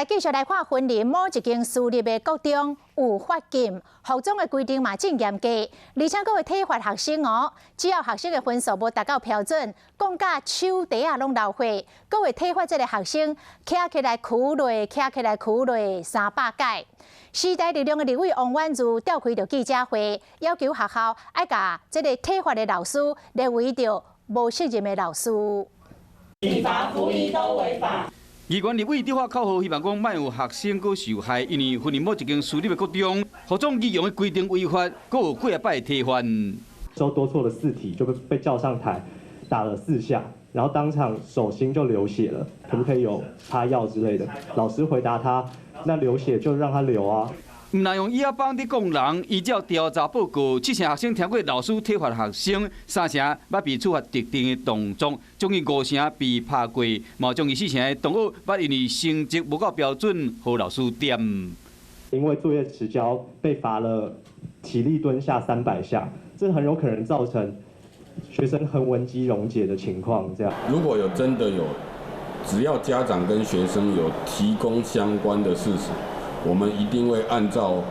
繼續來看雲林某一間私立的國中有罰金，服裝的規定嘛真嚴格，而且閣會體罰學生哦。只要學生的分數無達到標準，講甲手蹄仔攏流血，閣會體罰這个學生，徛起來屈落，徛起來屈落300擺。時代力量的立委王婉諭召開著記者會，要求學校愛共這个體罰的老師列為著無責任的老師。體罰、服儀都違法。議員立委佇發口號，希望講莫有學生閣受害，因為雲林某一間私立的國中，服裝儀容的規定違法，閣有幾仔擺體罰。說多錯了四題就被叫上台打了四下，然後當場手心就流血了，可不可以有擦藥之類的？老師回答他：那流血就讓他流啊。毋但用椅仔棒佇摃人，依照調查報告，七成學生聽過老師體罰學生，三成捌被處罰特定的動作，將近五成被拍過，嘛將近四成的同學捌因為成績無夠標準，予老師點。因為作業遲交被罰了起立蹲下300下，這很有可能造成學生橫紋肌溶解的情況。這樣，如果有真的有，只要家長跟學生有提供相關的事實，我們一定會按照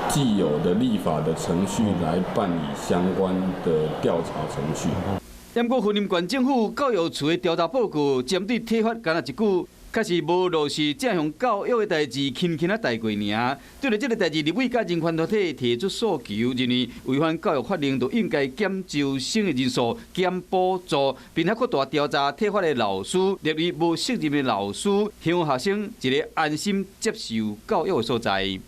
既有的立法的程序來辦理相關的調查程序。不過，雲林縣政府教育處的調查報告針對體罰，干焦一句，確實無落實這項教育的代誌，輕輕仔帶過爾。對著這个代誌，立委佮人權團體提出訴求，認為違反教育法令，就應該減招生的人數、減補助，並且擴大調查體罰的老師，列為無責任的老師，讓學生一个安心接受教育的所在。